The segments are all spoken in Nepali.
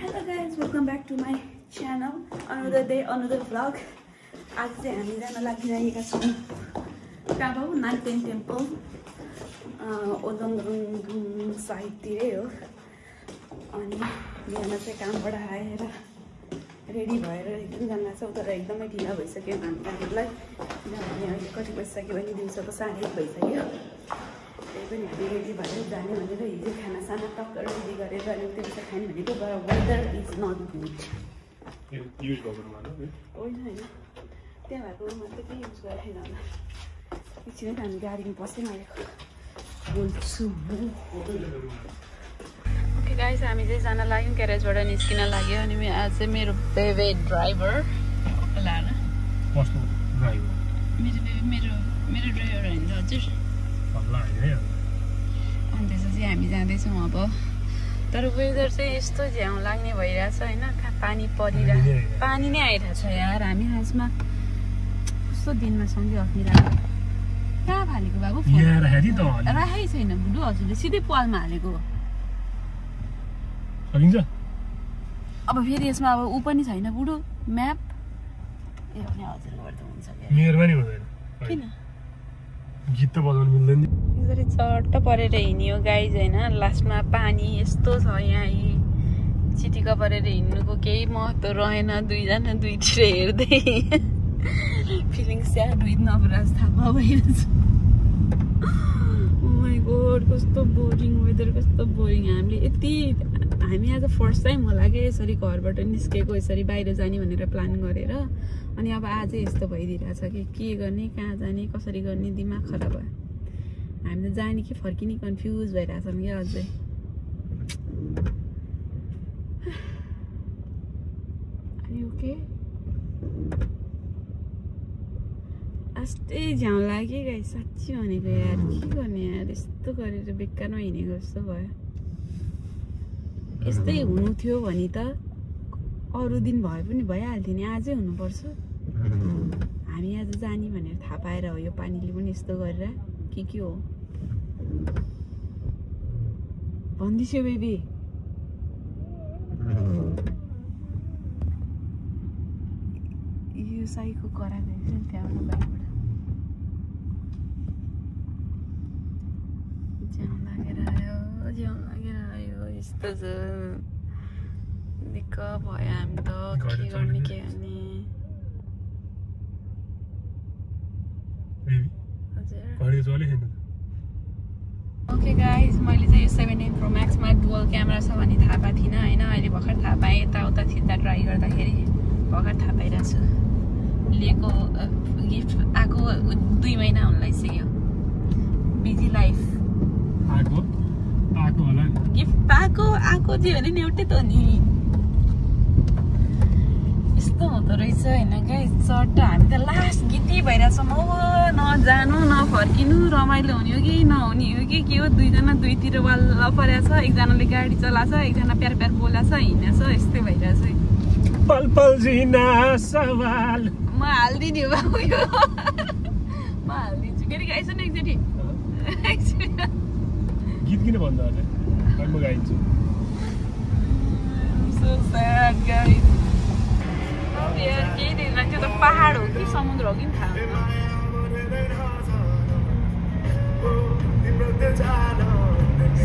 Hello guys, welcome back to my channel. Another day, another vlog. आज चाहिँ हामी जान लागिरहेका छौँ काबा नानटेन टेम्पल ओदोङरुङ साइडतिरै हो। अनि बिहान चाहिँ कामबाट आएर रेडी भएर एकदम जान लाग्छौँ, तर एकदमै ढिला भइसक्यो हामीलाई किनभने अहिले कति बजिसक्यो भने दिउँसोको 1:30 भइसक्यो। त्यही पनि हामी रेडी भएर जाने भनेर हिजो खानासाना टक्क रेडी गरेर अनि त्यसो खाने भनेको, तर वेदर इज नट गुड। होइन त्यहाँ भएको रुममा त केही युज गरेको थिएन होला। एकछिनै त हामी गाडीमा बसेर आएको बोल्छु। ओके गाइस, हामी चाहिँ जान लाग्यौँ, ग्यारेजबाट निस्किन लाग्यो। अनि आज चाहिँ मेरो बेबी ड्राइभर लाएर मेरो ड्राइभर होइन हजुर। अनि त्यसो चाहिँ हामी जाँदैछौँ अब। तर वेदर चाहिँ यस्तो झ्याउ लाग्ने भइरहेछ होइन, पानी परिरहेको, पानी नै आइरहेछ यार। हामी खासमा कस्तो दिनमा सँगै अफ्निरहेको। कहाँ फालेको बाबु? राखेकै छैन बुढो, हजुरले सिधै पालमा हालेको। अब फेरि यसमा अब ऊ पनि छैन बुढो, म्याप। ए भने हजुर गर्दा हुन्छ किन गीत त बजाउनु मिल्दैन नि। यसरी चट्ट परेर हिँड्यो गाइज होइन। लास्टमा पानी यस्तो छ यहाँ, यी चिटिक्क परेर हिँड्नुको केही महत्त्व रहेन। दुईजना दुईतिर हेर्दै फिलिङ्स या दुई नवराज थापा भइरहेछ। ओ माई गॉड, कस्तो बोरिङ वेदर, कस्तो बोरिङ। हामी आज फर्स्ट टाइम होला कि यसरी घरबाट निस्केको, यसरी बाहिर जाने भनेर प्लान गरेर। अनि अब आजै यस्तो भइदिइरहेछ कि के गर्ने, कहाँ जाने, कसरी गर्ने, दिमाग खराब भयो। हामी त जाने कि फर्किने कन्फ्युज भइरहेछौँ क्या अझै। अनि ओके अस्ति झ्याउ लाग्यो गाई, साँच्ची भनेको यार। के गर्ने यार, यस्तो गरेर बेकारमा हिँडेको जस्तो भयो। यस्तै हुनु थियो भने त अरू दिन भए पनि भइहाल्थ्यो नि, आजै हुनुपर्छ। हामी आज जाने भनेर थाहा पाएर हो यो पानीले पनि यस्तो गरेर के हो भन्दैछु बेबी। यो साईको करा गएछ नि त्यहाँ बाहिरबाट झ्याउ लागेर आयो यस्तो छ। दिक्क भयो हामी त, के गर्ने के गर्ने। ओके गाइज, मैले चाहिँ यो 17 Pro Maxमा डुअल क्यामेरा छ भन्ने थाहा पाएको थिइनँ होइन। अहिले भर्खर थाहा पाएँ, यताउता थिच्दा ट्राई गर्दाखेरि भर्खर थाहा पाइरहेको छु। लिएको गिफ्ट आएको 2 महिना हुन लागिसक्यो। Busy life. गिफ्ट पाएको चाहिँ भने नि एउटै त हो नि। यस्तो हुँदो रहेछ होइन गाइस। चट्ट हामी त लास्ट गीती भइरहेछौँ हो, नजानु नफर्किनु, रमाइलो हुने हो कि नहुने हो कि के हो। दुईजना दुईतिर वाल्ल परेको छ, एकजनाले गाडी चलाएको छ, एकजना प्यार बोलाएको छ, हिँडेको छ, यस्तै भइरहेछ। म हालिदिने हो बाबु यो, म हालिदिन्छु। फेरि गाइस न एकचोटि गीत किन भन्दा होला, म गाइन्छु। So sad guys। केही दिन त्यो त पहाड हो कि समुद्र हो कि थाहा हुँदैन।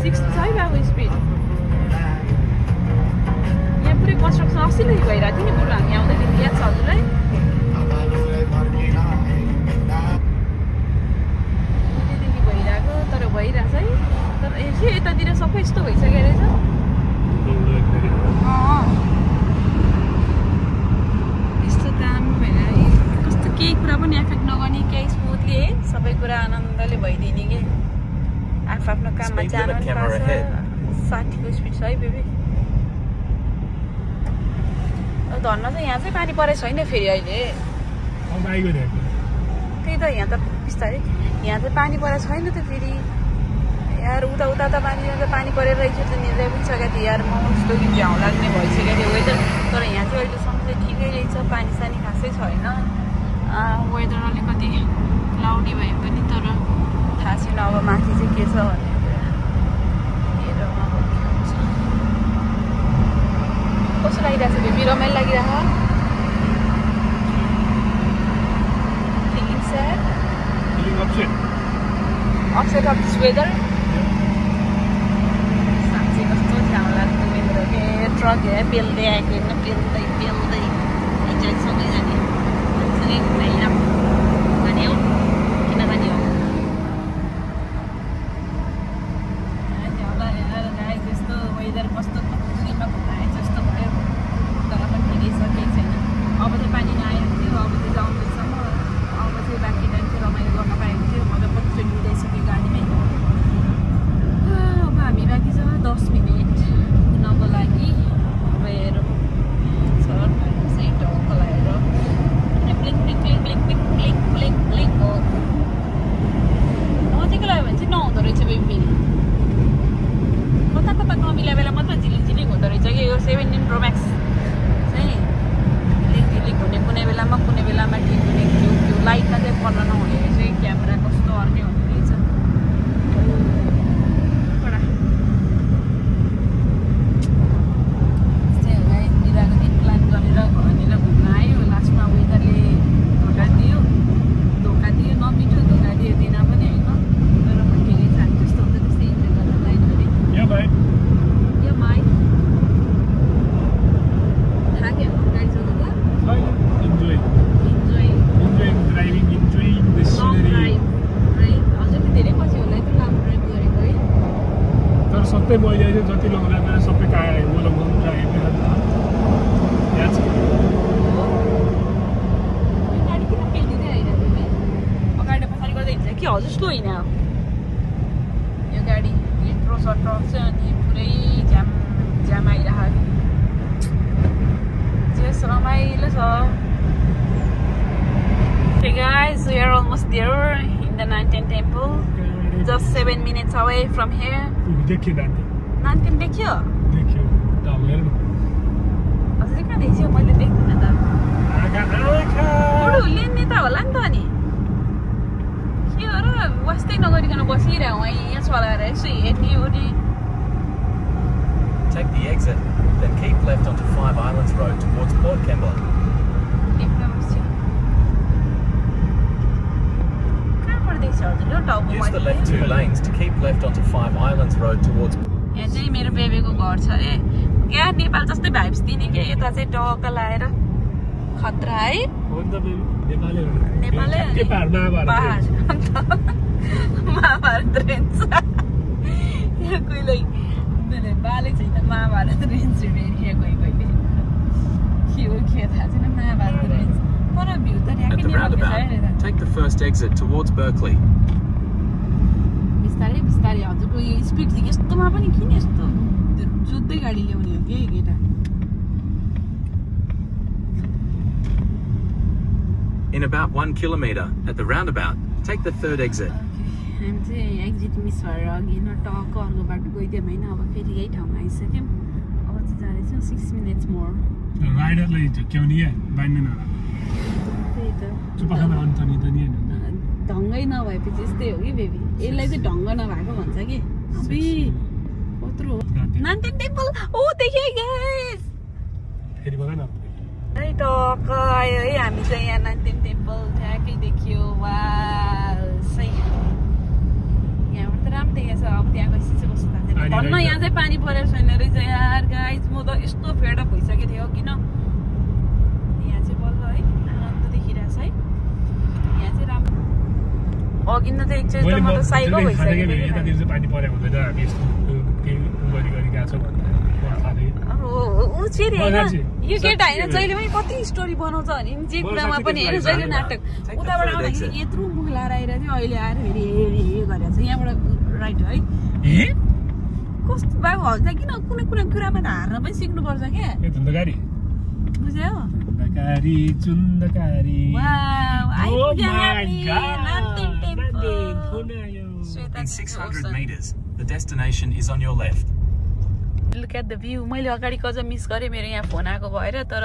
60 छ है बाबु स्पिड। यहाँ पुरै कन्स्ट्रक्सन अस्तिदेखि भइरहेको थियो नि बुढो, हामी आउँदैदेखि याद छ हजुरलाई? अस्तिदेखि भइरहेको, तर भइरहेछ है। तर यतातिर सबै यस्तो भइसक्यो रहेछ। यस्तो दामी भइरहेको, कस्तो केही कुरा पनि एफेक्ट नगर्ने, केही स्मुथली है, सबै कुरा आनन्दले भइदिने कि। आफ्नो काममा जानु पनि पाउँछ। 60 को स्पिड छ है बेबी। धन्न चाहिँ यहाँ चाहिँ पानी परेको छैन फेरि अहिले। त्यही त, यहाँ त बिस्तारै, यहाँ चाहिँ पानी परेको छैन त फेरि यार। उता त पानी परेर रहेछ त, निद्रै पनि सकेको थियो यार। म जस्तो कि झ्याउ लाग्ने भइसकेको थियो वेदर। तर यहाँ चाहिँ अहिलेसम्म चाहिँ ठिकै रहेछ, पानी सानी खासै छैन। वेदर अलिकति क्लाउडी भए पनि, तर थाहा छैन अब माथि चाहिँ के छ भनेर। हेरौँ अब के हुन्छ। लागिरहेछ बेबी रमाइलो लागिरहेछ upset of this weather. साँच्चै कस्तो झ्याउ लाग्दो वेदर हो के ट्रक है पेल्दै आएको होइन पेल्दै एकजना सँगै जाने सँगै घुमाइरहँ जाने हो किन जाने हो गाई जस्तो वेदर कस्तो फिल्ममा घुमाए जस्तो भयो तर पनि ठिकै छ केही छैन अब चाहिँ पानी नआएको थियो अब चाहिँ जाउँदैछम्म अब चाहिँ बाँकी टाइम चाहिँ रमाइलो गर्न पाएको थियो मजा पत्रै मिलाइसक्यो गाडीमै अब हामी बाँकी छ 10 मिनट पुग्नको लागि अब हेरौँ चाहिँ ढोक लगाएर bling bling bling bling bling bling bling bling हो नजिकै लाग्यो भने चाहिँ नहुँदो रहेछ बेबी कता कता नमिला बेला मात्र झिलिक झिलिक हुँदो रहेछ कि यो 17 Pro Max चाहिँ झिलिक झिलिक हुने कुनै बेलामा ठिक हुने त्यो लाइटमा चाहिँ पर्न नहुने रहेछ क्यामेरा कस्तो अर्कै हुने रहेछ बिराको दिन प्लान गरेर भनेर घुम्न आयो लास्टमा वेदरले धोका दियो नमिठो धोका दियो दिन पनि होइन तर पनि ठिकै छ जस्तो हुन्छ त्यस्तै इन्जोय गर्न लाइन गरे यो माइ थाक्यो गाडी चलाउँदा सबै मैले जति लङ राखेर सबै कायो म लङ राखेको याद छ गाडी किन पेल्दिँदै आइरहेको नि अगाडि पछाडि गर्दै हिँड्छ कि हजुर जस्तो होइन यो गाडी यत्रो छ ट्रक चाहिँ अनि पुरै जाम आइरहेको जस रमाइलो छ Hey guys, we are almost there in the Nanten Temple. Just 7 minutes away from here. देखियो Nanten देखियो ढल्लेर हजुर कहाँ देखियो मैले देख्दिनँ त उडुले नि त होला नि त अनि के हो र वास्तै नगरिकन बसिरहेँ यहाँ चलाएर यसो हेर्ने ओर्ने Take the exit, then keep left onto Five Islands Road towards Port Kembla. Use the left 2 lanes to keep left onto Five Islands Road towards. यहाँ चाहिँ मेरो बेबीको घर छ अरे यहाँ नेपाल जस्तै भाइब्स दिने के यता चाहिँ टक्क लाएर खतरा है नेपालै महाभारत रेन्ज यहाँ कहिले बालै छैन महाभारत रेन्ज यहाँ कोही कहिले के हो के थाहा छैन महाभारत रेन्ज तर भ्यू त At the roundabout, take the first exit towards Berkeley. बिस्तारै बिस्तारै हजुरको यो स्पिड चाहिँ यस्तोमा पनि किन यस्तो जोत्दै गाडी ल्याउने हो कि केटा In about 1 kilometer at the roundabout, take the third exit. हामी चाहिँ एक्जिट मिस भएर अघि न टक्क अर्को बाटो गइदियौँ होइन अब फेरि यही ठाउँमा आइसक्यौँ अब चाहिँ जाँदैछौँ 6 minutes more राइडरलाई झुक्क्याउने क्या बाँड्दैन त्यही त चुपाखाना अन्त नि त नि ढङ्गै नभएपछि यस्तै हो कि बेबी यसलाई चाहिँ ढङ्ग नभएको भन्छ कि अबि कत्रो नान्टेन टेम्पल ओ देखेँ गाइस फेरि बगा न है टक्क आयो है हामी चाहिँ यहाँ नान्टेन टेम्पल ठ्याक्कै देखियो वा सही यहाँबाट त राम्रो देखेको छ अब त्यहाँ गएपछि चाहिँ कस्तो लाग्छ भन्न यहाँ चाहिँ पानी परेको छैन रहेछ यार गाइस म त यस्तो फेडअप भइसकेको थियो किन यहाँ चाहिँ बल्ल है आनन्द देखिरहेछ है यहाँ चाहिँ राम्रो अघि न त एकचोटि त म त साइको भइसकेको यतातिर चाहिँ पानी परेको हुँदैन हामी यस्तो गरी गएको छ फेरि होइन यो केटा होइन जहिले पनि कति स्टोरी बनाउँछ भने जे कुरामा पनि होइन जहिले नाटक उताबाट आउँदाखेरि यत्रो मुख लाएर आइरहेको थियो अहिले आएर फेरि हे गरेको छ यहाँबाट राइट है कस्तो बाबु हल्छ किन कुनै कुनै कुरामा त हार्न पनि सिक्नुपर्छ क्या बुझ्यो In 600 meters, the destination is on your left. Look at the view. मैले अगाडि कज मिस गरेँ मेरो यहाँ फोन आएको भएर तर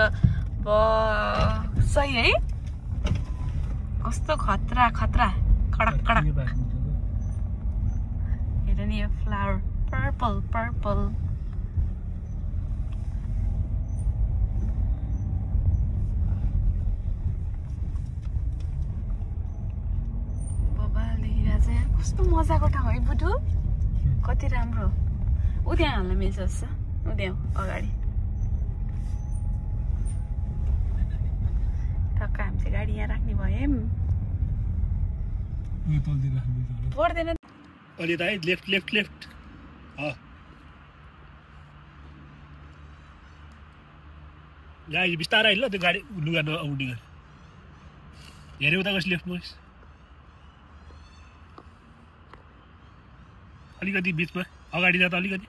सही है कस्तो खतरा खतरा कडक कडक हेर नि यो फ्लावर पर्पल पर्पल कस्तो मजाको ठाउँ है बुटु कति राम्रो उ त्यहाँ हाल्न मिल्छ जस्तो उ त्यहाँ अगाडि टक्क हामी चाहिँ गाडी यहाँ राख्ने भयौँ पर्दैन अलि त है लेफ्ट लेफ्ट लेफ्ट गाडी बिस्तारै ल त्यो गाडी लुगा नआउने गरी हेऱ्यो उता गएपछि लेफ्ट गएस् अलिकति बिचमा अगाडि जा त अलिकति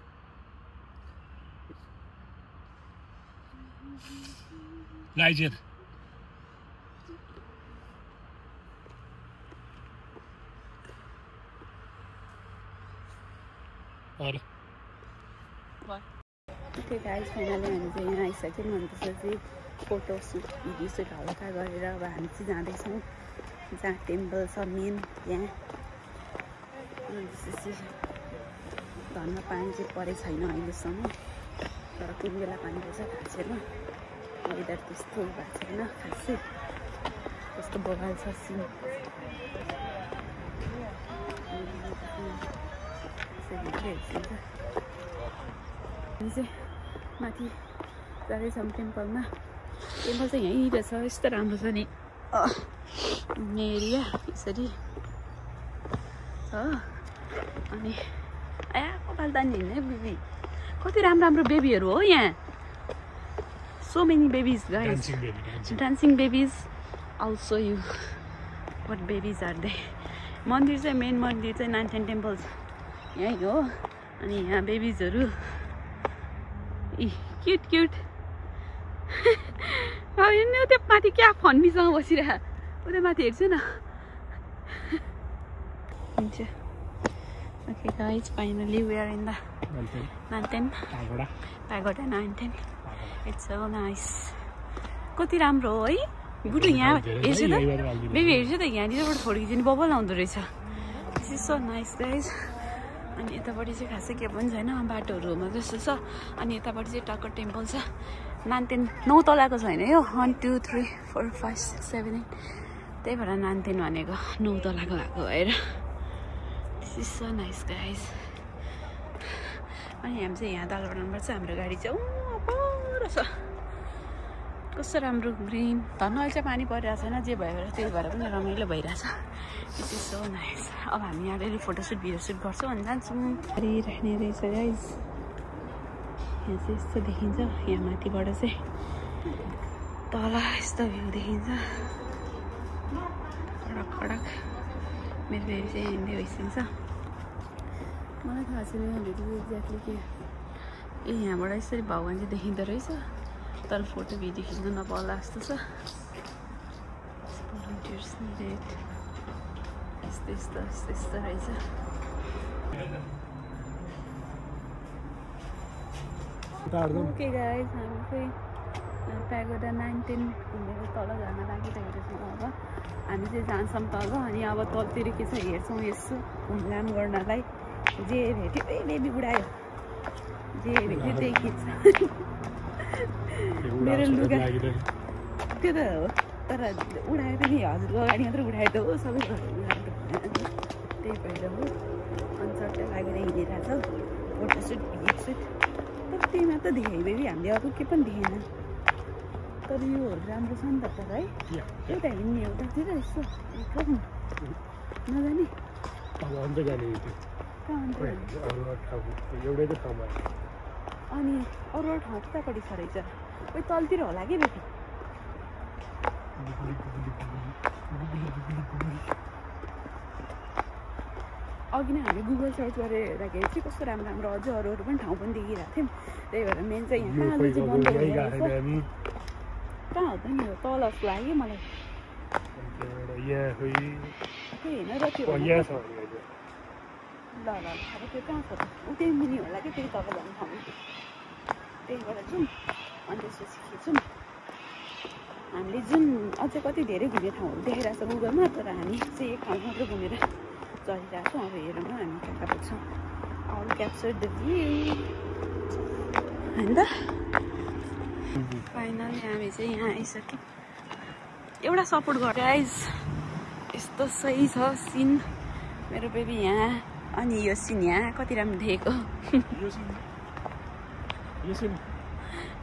गाडी चाहिँ Okay guys, finally हामी चाहिँ यहाँ आइसक्यौँ अनि त्यसपछि फोटो सुट भिडियो सुट हल्का गरेर अब हामी चाहिँ जाँदैछौँ जहाँ टेम्पल छ मेन त्यहाँ त्यसपछि धनमा पानी चाहिँ परेको छैन अहिलेसम्म तर कुन बेला पानी पर्छ थाहा छैन वेदर त्यस्तो भएको छैन खासै कस्तो बगाल छ सिन हामी चाहिँ माथि जाँदैछौँ टेम्पलमा टेम्पल चाहिँ यहीँ रहेछ यस्तो राम्रो छ नि एरिया यसरी छ अनि आया कपाल तान्ने हिँड्ने बेबी कति राम्रो राम्रो बेबीहरू हो यहाँ so many babies guys dancing babies also you what babies are they मन्दिर चाहिँ मेन मन्दिर चाहिँ नानटेन टेम्पल यहीँ हो अनि यहाँ बेबिजहरू क्युट क्युट हेर्नु त्यो माथि क्या फन्मीसँग बसिरह उता माथि हेर्छु न हुन्छ okay guys finally we are in the Nan Tien pagoda Nan Tien it's so nice कति राम्रो हो है बुटु यहाँ हेर्छु त बेबी हेर्छु त यहाँनिरबाट फोटो खिच्ने बबल आउँदो रहेछ this is so nice guys अनि यतापट्टि चाहिँ खासै के पनि छैन बाटोहरू मात्रै जस्तो छ अनि यतापट्टि चाहिँ टक्क टेम्पल छ नानटेन 9 तलाको छैन यो 1 2 3 4 5 6 7 8 त्यही भएर नानटेन भनेको 9 तलाको भएको भएर this is so nice guys अनि हामी चाहिँ यहाँ दालबडानबाट चाहिँ हाम्रो गाडी चाहिँ पर छ कस्तो राम्रो ग्रिन धन्न अहिले चाहिँ पानी परिरहेको छैन जे भएर त्यही भएर पनि रमाइलो भइरहेछ दिस इज सो नाइस अब हामी यहाँ अलिअलि फोटोसुट भिडियो सुट गर्छौँ अनि जान्छौँ गाडी राख्ने रहेछ गाइज यहाँ चाहिँ यस्तो देखिन्छ यहाँ माथिबाट चाहिँ तल यस्तो भ्यू देखिन्छ कडक कडक मेरो बेबी चाहिँ हिँड्दै भइसक्छ मलाई थाहा छैन यहाँनिर एक्ज्याक्टली के ए यहाँबाट यसरी भगवान् चाहिँ देखिँदो रहेछ तर फोटो भिडियो खिच्न नपाउला जस्तो छ यस्तो यस्तो यस्तो यस्तो रहेछ ओके गाइज हामी चाहिँ पागोडा नानटेन घुमेर तल जान लागिरहेको छौँ अब हामी चाहिँ जान्छौँ तल अनि अब तलतिर के छ हेर्छौँ यसो घुमघाम गर्नलाई जे भेट्यो ए बेबी उडायो जे भेट्यो त्यही खिच्छ मेरो लुगा त्यो त हो तर उडाए पनि हजुरको अगाडि मात्रै उडायो त हो सबै उडाएको त्यही भएर हो अनि चट्टै लागेर हिँडिरहेको छ फोटोसुट भिडियो सुट तर त्यही मात्र देखेँ बेबी हामीले अरू के पनि देखेन तर योहरू राम्रो छ नि त तर है एउटा हिँड्ने एउटातिर यसो नजाने अनि अरू ठाउँ कतापट्टि छ रहेछ कोही तलतिर होला कि बेबी अघि नै हामीले गुगल सर्च गरेर हेर्दाखेरि चाहिँ कस्तो राम्रो राम्रो अझै अरू पनि ठाउँ पनि देखिरहेको थियौँ त्यही भएर मेन चाहिँ यहाँ कहाँ चाहिँ बन्द कहाँ हो त नि हो तल जस्तो लाग्यो मलाई होइन र त्यो ल ल अब त्यो कहाँ छ त ऊ त्यही मुनि होला कि त्यही तल जाने ठाउँ त्यही भएर जाउँ अनि त्यसपछि खिचौँ हामीले जुन अझै कति धेरै घुम्ने ठाउँहरू देखाइरहेको छ गुगलमा तर हामी चाहिँ एक ठाउँ मात्रै घुमेर चलिरहेको छौँ अब हेरौँ न हामी कहाँ कहाँ पुग्छौँ अल क्याप्चर द भ्यू होइन त फाइनली हामी चाहिँ यहाँ आइसक्यौँ एउटा सपोर्ट गर गाइज यस्तो सही छ सिन मेरो बेबी यहाँ अनि यो सिन यहाँ कति राम्रो देखेको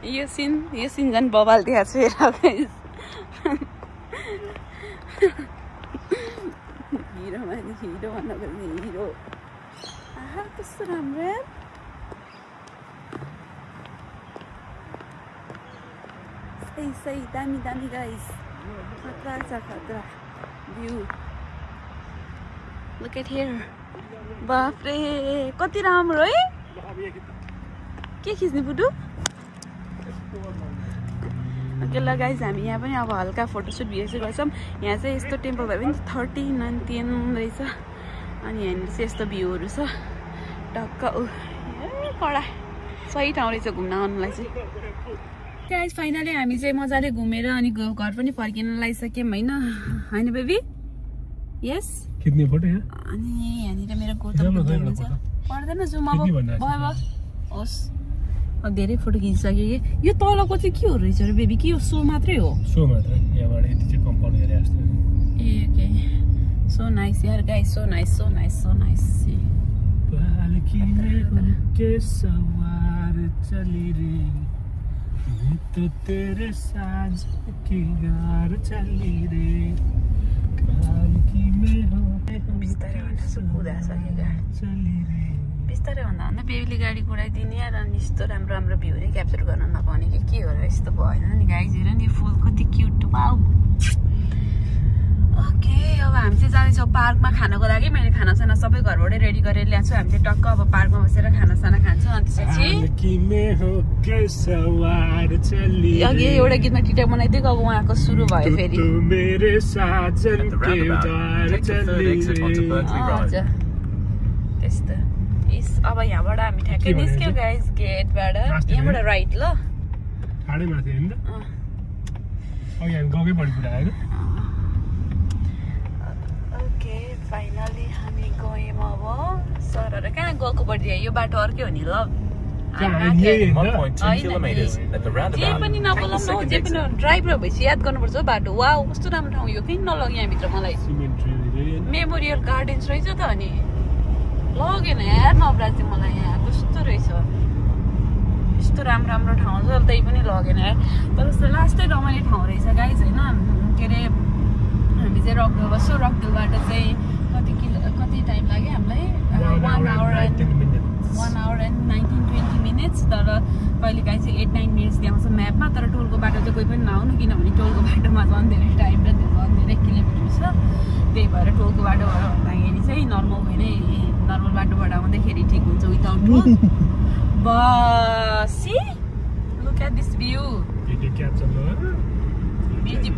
यो सिन झन् बबाल देखाएको छु हेर गाइस हिरो मान्छे हिरो भन्न खोज्ने हिरो आहा कस्तो राम्रो यार सही दामी दामी गाइस खतरा छ खतरा भ्यू लुक एट हियर बाफ्रे कति राम्रो है के खिच्ने बुटु ल गाइस हामी यहाँ पनि अब हल्का फोटोसुट भिडियो चाहिँ गर्छौँ यहाँ चाहिँ यस्तो टेम्पल भए पनि 39 रहेछ अनि यहाँनिर चाहिँ यस्तो भ्यूहरू छ टक्क कडा सही ठाउँ रहेछ घुम्न आउनुलाई चाहिँ गाइस फाइनली हामी चाहिँ मजाले घुमेर अनि घर पनि फर्किन लागिसक्यौँ होइन बेबी यस खिच्ने फोटो यहाँ अनि यहाँनिर मेरो गौतम हुनुहुन्छ पर्दैन जुम अब भयो होस् धेरै फोटो खिचिसक्यो कि यो तलको चाहिँ के हो रहेछ र बेबी के हो सो मात्रै हो सो मात्रै यहाँबाट यति चाहिँ कम्पाउन्ड गरे जस्तो ए ओके सो नाइस यार गाइस सो नाइस पालकी में उनके सवार चली रे मैं तो तेरे साज की गार चली रे पालकी में बिस्तारै भन्दा चली रे बिस्तारै भन्दा बेबीले गाडी कुदाइदिने यार अनि यस्तो राम्रो राम्रो भ्यूहरू क्याप्चर गर्न नपाउने के हो र यस्तो भएन नि गाइस हेर नि फुल कति क्युट वाउ ओके अब हामी चाहिँ जाँदैछौँ पार्कमा खानको लागि मैले खानासाना सबै घरबाटै रेडी गरेर ल्याएको छु हामी चाहिँ टक्क अब पार्कमा बसेर खानासाना खान्छौँ अनि त्यसपछि अघि एउटा गीतमा टिकटक बनाइदिएको अब उहाँको सुरु भयो फेरि त्यस्तो अब यहाँबाट हामी ठ्याक्कै निस्क्यौँ गाइस गेटबाट यहाँबाट राइट ल ओके फाइनली हामी गयौँ अब सरहरू कहाँ गएको बढी यो बाटो अर्कै हो नि ल जे पनि नबोलाउँ न जे पनि ड्राइभर भएपछि याद गर्नुपर्छ बाटो वा कस्तो राम्रो ठाउँ यो किन नलग्यो यहाँभित्र मलाई मेमोरियल गार्डन्स रहेछ त अनि लगेन यार नवरात्री मलाई यहाँ कस्तो रहेछ यस्तो राम्रो राम्रो ठाउँ छ त्यही पनि लगेन यार तर लास्टै रमाइलो ठाउँ रहेछ गाइज होइन के अरे हामी चाहिँ रकदेल बस्छौँ रकदेलबाट चाहिँ कति टाइम लाग्यो हामीलाई 1 hour and 19-20 minutes तर कहिलेकाहीँ चाहिँ 8-9 minutes देखाउँछ म्यापमा तर टोलको बाटो चाहिँ कोही पनि नआउनु किनभने टोलको बाटोमा झन् धेरै टाइम र झन् धेरै किलोमिटर छ त्यही भएर टोलको बाटोबाट भन्दाखेरि चाहिँ नर्मल भयो नै नर्मल बाटोबाट आउँदाखेरि ठिक हुन्छ विदाउट टोल बसी look at this view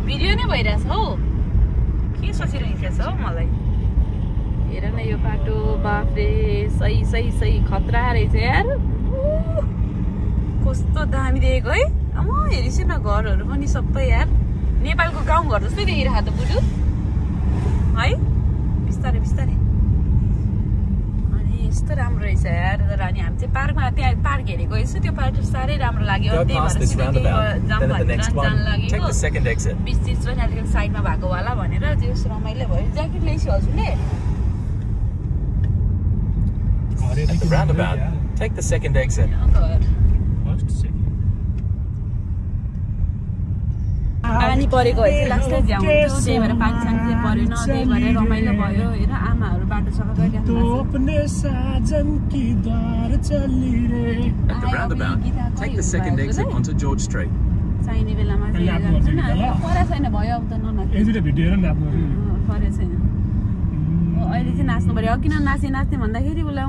video नै भइरहेछ हौ के सोचिरहेको छ हौ मलाई हेर न यो बाटो बाफ्रे सही खतरा रहेछ यार कस्तो दामी देखेको है अम्म हेरिस न घरहरू पनि सबै यार नेपालको गाउँघर जस्तै देखिरहेको त बुढु है बिस्तारै अनि यस्तो राम्रो रहेछ यार तर अनि हामी चाहिँ पार्कमा त्यहाँ पार्क हेरेको यसो त्यो पार्क साह्रै राम्रो लाग्यो त्यही भएर जान लागेको बिच चिज पनि अलिकति साइडमा भएको होला भनेर जस रमाइलो भयो ज्याकेट ल्याइसु हजुरले At the roundabout, take the second exit. पानी परेको भए चाहिँ लास्टै झ्याउ हुन्छ त्यही भएर पानी सानी चाहिँ परेन त्यही भएर रमाइलो भयो हेर आमाहरू बाटो सफा गरिराख्नु At the roundabout, take the second exit onto George Street. चाहिने बेलामा चाहिँ परे छैन भयो अब त परे छैन अहिले चाहिँ नाच्नु पर्यो किन नाच्ने भन्दाखेरि उसलाई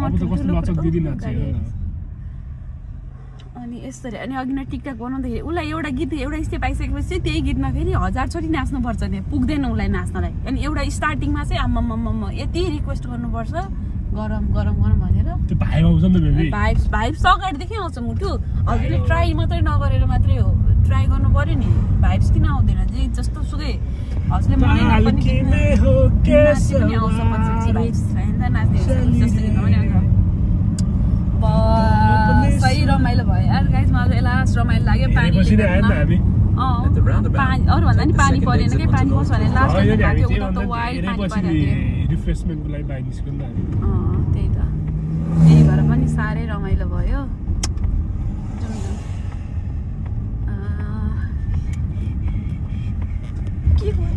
अनि यस्तरी अनि अघि नै टिकटक बनाउँदाखेरि उसलाई एउटा गीत एउटा स्टेप आइसकेपछि त्यही गीतमा फेरि 1000चोटि नाच्नुपर्छ त्यहाँ पुग्दैन उसलाई नाच्नलाई अनि एउटा स्टार्टिङमा चाहिँ आम्माम्मा यति रिक्वेस्ट गर्नुपर्छ गरम भनेर भाइब्स अगाडिदेखि आउँछ मुटु हजुरले ट्राई मात्रै नगरेर मात्रै हो ट्राई गर्नु पर्यो नि भाइब्स किन आउँदैन जे जस्तो सुकै हजुरले मलाई पनि आउँछ पछि भाइब्स नाच्ने जस्तो गीतमा पनि आउँछ सही रमाइलो भयो यार गाइस मलाई लास्ट रमाइलो लाग्यो पानी पछि नै आयो नि त हामी At the roundabout, पानी अरु भन्दा नि take the पानी second परेन exit के onto पानी पर्छ भने Longton. लास्ट होइन नि हामी टाइम चाहिँ उता त भन्दा वाइल्ड धेरै पानी पछि परेको रिफ्रेसमेन्टको लागि बाहिर निस्क्यौँ नि त हामी त्यही त त्यही भएर पनि साह्रै रमाइलो भयो जाउँ जाउँ के भयो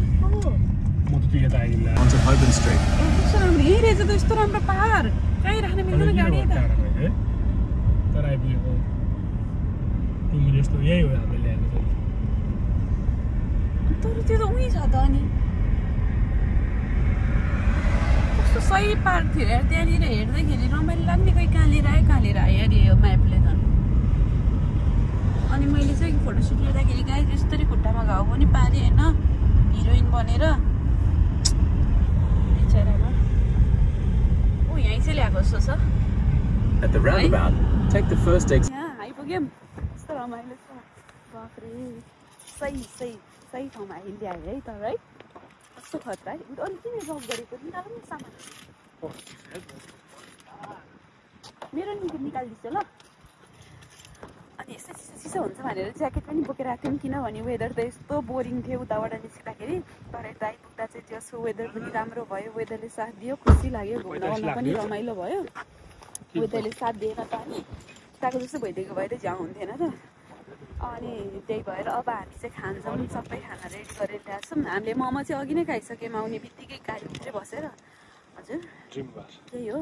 म त त्यो यता आइदिनु Onto Holborn Street. कस्तो राम्रो यही रहेछ त यस्तो राम्रो पहाड कहीँ राख्न मिल्दैन गाडी त तर आइपुगेको तिमीले यस्तो यही हो हामीले ल्याएको तर त्यो त उही छ त अनि कस्तो सही पार्क थियो यार त्यहाँनिर हेर्दाखेरि रमाइलो लाग्ने कोही कहाँ लिएर आयो अरे यो म्यापले त अनि मैले चाहिँ फोटोसुट लिँदाखेरि गाई यस्तरी खुट्टामा घाउ पनि पारेँ होइन हिरोइन बनेर बिचरामा ऊ यहीँ चाहिँ ल्याएको जस्तो छ At the roundabout, take the first exit. यहाँ आइपुग्यौँ कस्तो रमाइलो छ बाफ्रे सही ठाउँमा आइल्यायो है त है कस्तो खतरा है अरू किन जब गरेको निकाल नि सामान मेरो निम्ति निकालिदिन्छु ल अनि यस्तो चिसो हुन्छ भनेर ज्याकेट पनि बोकेर आएको थियौँ किनभने वेदर त यस्तो बोरिङ थियो उताबाट निस्किँदाखेरि तर यता आइपुग्दा चाहिँ त्यो वेदर पनि राम्रो भयो वेदरले साथ दियो खुसी लाग्यो घुम्न ओर्न पनि रमाइलो भयो वेदरले साथ दिएन त अनि उताको जस्तो भइदिएको भए त झ्याउ हुन्थेन त अनि त्यही भएर अब हामी चाहिँ खान्छौँ सबै खाना रेडी गरेर ल्याएको छौँ हामीले मोमो चाहिँ अघि नै खाइसक्यौँ आउने बित्तिकै गाडीभित्रै बसेर हजुर त्यही हो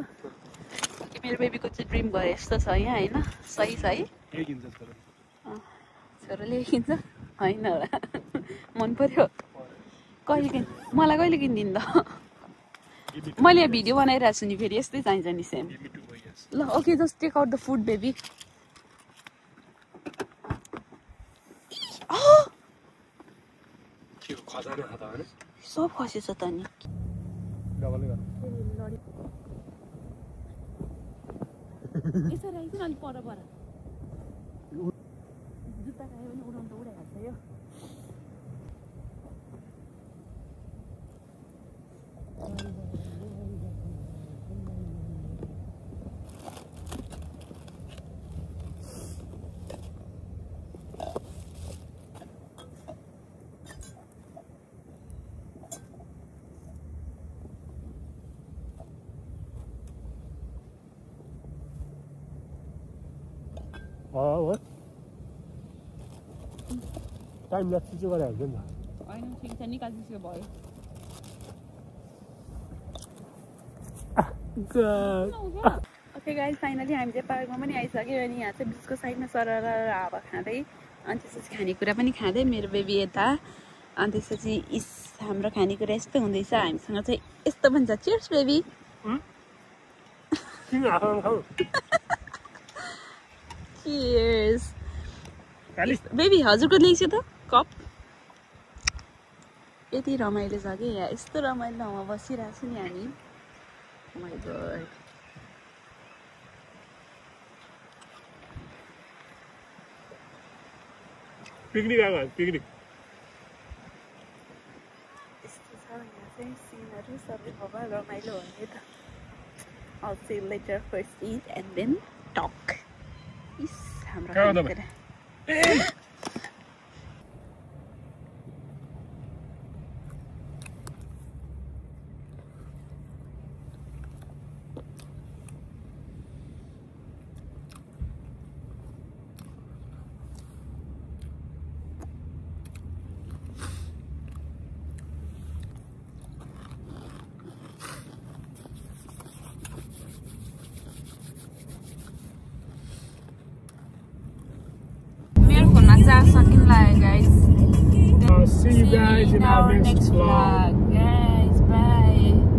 मेरो बेबीको चाहिँ ड्रिम गरे यस्तो छ यहाँ होइन सही छ है छोरोले किन्छ होइन होला मन पर्यो कहिले मलाई कहिले किनिदिनु त मैले यहाँ भिडियो बनाइरहेको छु नि फेरि यस्तै चाहिन्छ नि सेम ल okay just take out the food baby सब खसेछ त नि यसरी आइज न अलिक पर जुत्ता खायो भने उडाउनु त उडाइहाल्छ यो टाइम ल्याप्स चाहिँ गरिहाल्छ नि त होइन ठिक छ निकाल्छु भयो ओके गाइस फाइनली हामी चाहिँ पार्कमा पनि आइसक्यो अनि यहाँ चाहिँ बिचको साइडमा सरर हावा खाँदै अनि त्यसपछि खानेकुरा पनि खाँदै मेरो बेबी यता अनि त्यसपछि इस हाम्रो खानेकुरा यस्तो हुँदैछ हामीसँग चाहिँ यस्तो पनि छ चियर्स बेबी चियर्स बेबी हजुरको ल्याइसक्यो त कप यति रमाइलो छ कि यहाँ यस्तो रमाइलो ठाउँमा बसिरहेको छु नि हामी माइ गॉड पिकनिक आएको पिकनिक यस्तो छ यहाँ चाहिँ सिनहरू सबै भवा रमाइलो हुने त I'll see you later. First eat and then talk. Is हाम्रो खानेकुरा guys. See you guys in our next vlog. Guys, bye.